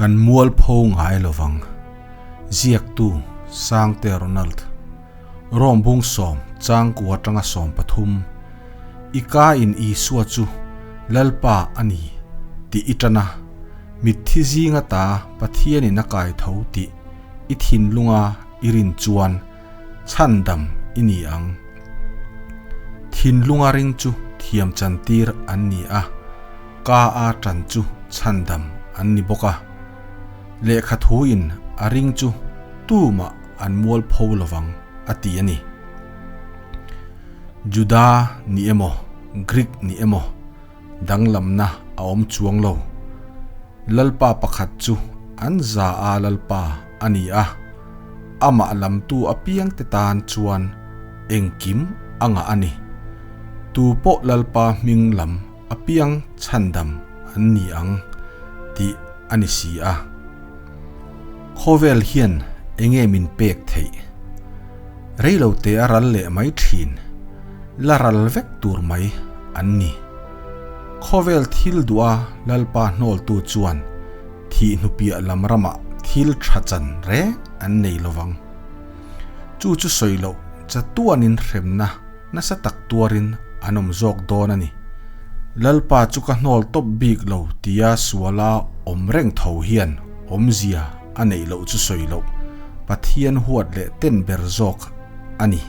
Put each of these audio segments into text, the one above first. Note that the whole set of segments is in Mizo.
Kan mualpho ngai lovang. Ziaktu, Sangte Ronald. Rom bung sawm, changkua atanga 13. I ka in Isua chu Lalpa a ni tih i tan a, mitthi zinga ta Pathianin a kai tho tih i thinlunga i rin chuan chhandam i ni ang. Thinlunga ring chu thiam chantir an ni a, ka a tan chu chhandam an ni bawk a. Lehkha thuin a ring chu tumah an mualpho lovang a ti a ni. Juda ni emaw, Greek ni emaw danglamna a awm chuang lo. Lalpa pakhat chu an za a Lalpa a ni a, amah lamtu apiangte tan chuan engkim a ngah a ni. Tu pawh Lalpa hming lam apiang chhandam an ni ang tih a ni si a. Khawvel hian enge min pek theih? Reilote a ral leh mai thin, la ral vek tur mai an ni. Khawvel thil duha Lalpa hnawltu chuan thih hnupiah lam ramah thil tha chan reng an nei lovang. Chu chu sawi loh chatuanin hremna nasa tak tuarin an awm zawk dawn a ni. Lalpa chu ka hnawl tawp bik lo tia suala awm reng tho hian awmzia a neih loh chu sawi loh Pathian huat leh ten ber zawk a ni.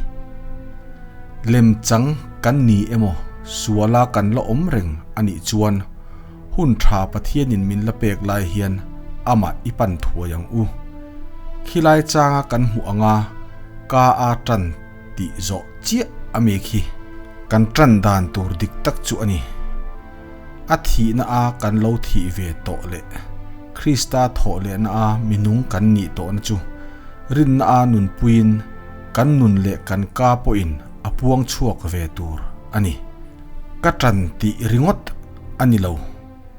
Lemchang kan ni emaw suala kan la awm reng a nih chuan hun tha Pathianin min la pek lai hian amah i pan thuai ang u. Khilai changa kan hmuh anga ka a tan tih zawh chiah a mi khi kan tan dan tur dik tak chu a ni. A thihna a kan lo thih ve tawh leh Krista thawh lehna a minung kan nih tawhna chu rinna a nunpuiin kan nun leh kan ka pawhin a puang chhuak ve tur a ni. Ka tan tih ringawt a ni lo,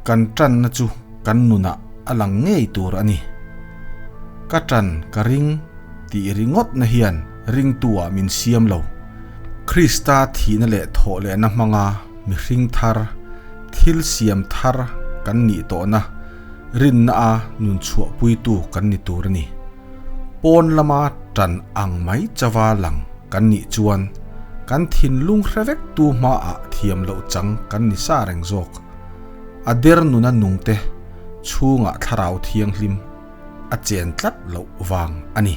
kan tanna chu kan nunah a lang ngei tur a ni. Ka tan ka ring tih ringawtna hian ringtu ah min siam lo. Krista thihna leh thawh lehna hmanga mihring thar, thil siam thar kan nih tawhna rinna a nun chhuahpuitu kan ni tur a ni. Pawn lama tan ang mai chauha lang kan nih chuan kan thinlung hre vek tu hmaah thiam loh chang kan ni sa reng zawk. A der nuna nungte chhungah thlarau thianghlim a chen tlat loh vang a ni.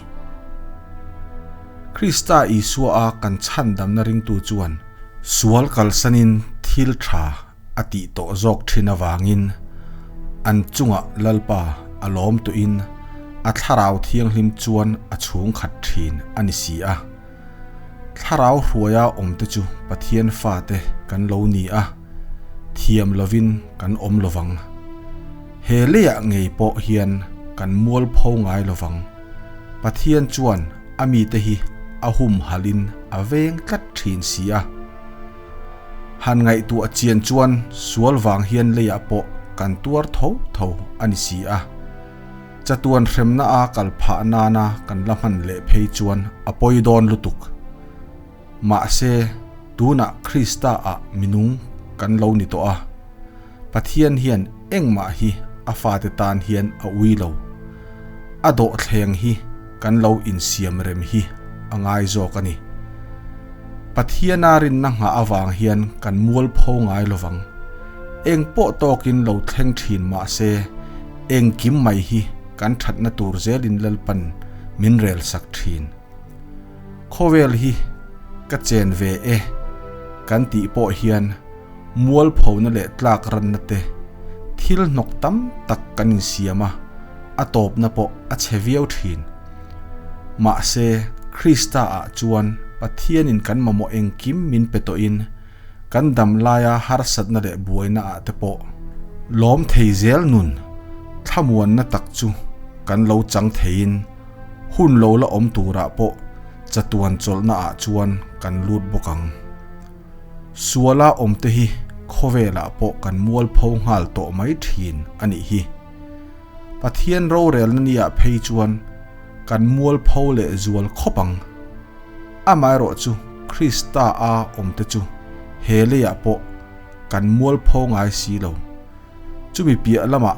Krista Isua a kan chhandamna ringtu chuan sual kalsanin thil tha a tih tawh zawk thin avangin an chungah Lalpa a lawm tuhin a thlarau thianghlim chuan a chhung khat thin a ni si a. Thlarau hruaia awmte chu Pathian fate kan lo ni a, thiam lovin kan awm lovang. He leiah ngei pawh hian kan mualpho ngai lovang. Pathian chuan a mite hi a humhalhin a veng tlat thin si a. Han ngaihtuah chian chuan sual vang hian leiah pawh kan tuar tho tho a ni si a. Chatuan hremna a kal phah nana kan la hman leh phei chuan a pawi dawn lutuk. Mahse, tunah Krista ah minung kan lo ni tawh a. Pathian hian engmah hi a fate tan hian a ui lo. A dawhthleng hi kan lo insiam rem hi a ngai zawk a ni. Pathiana rinna nghah avang hian kan mualpho ngai lovang. Eng pawh tawkin lo thleng thin mah se, engkim mai hi kan thatna tur zelin Lalpan min rel sak thin. Khawvel hi ka chen ve e kan tih pawh hian mualphona leh tlak ranna te thil hnawk tam tak kan insiam a, a tawpna pawh a chhe viau thin. Mahse, Krista ah chuan Pathianin kan mamawh engkim min pe tawhin kan dam laia harsatna leh buaina ah te pawh lawm thei zel nun thlamuanna tak chu kan lo chang theiin hun lo la awm turah pawh chatuan chawlhna ah chuan kan lut bawk ang. Suala awmte hi khawvelah pawh kan mualpho nghal tawh mai thin a nih hi. Pathian rorelna niah phei chuan kan mualpho leh zual khawp ang. Amaherawh chu Krista a awmte chu he leiah pawh kan mualpho ngai si lo. Chumi piah lamah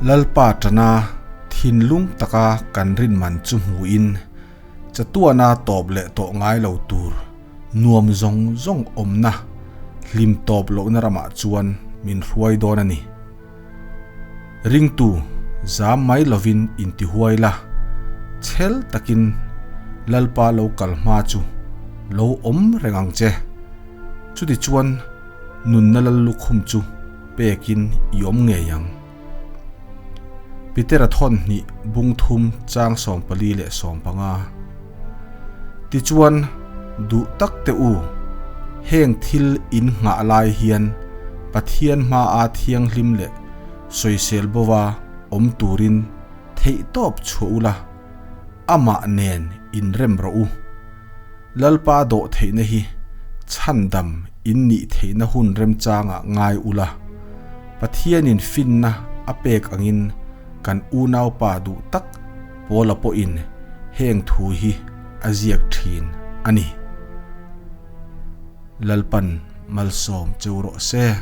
Lalpa tana thinlung taka kan rin man chu hmuin chatuana tawp leh tawh ngai lo tur nuam zawng zawng awmna hlim tawp lohna ramah chuan min hruai dawn a ni. Ringtu zam mai lovin intihuai la, chhel takin Lalpa lo kal hma chu lo awm reng ang che. Chutichuan nunna lal lukhum chu pekin i awm ngei ang. Petera thawn hnih bung thum chang 45. Tichuan, duh tak teh u, heng thil in nghah lai hian Pathian hmaa thianghlim leh sawisel bova awm turin theihtawp chhuah ula, amah nen inrem rawh u. Lalpa dawh theihna hi chhandam in nih theihna hun remchangah ngai ula, Pathianin finna a pek angin kan unaupa duh tak Paula pawhin heng thu hi a ziak thin a ni. Lalpan malsawm cheu rawh se.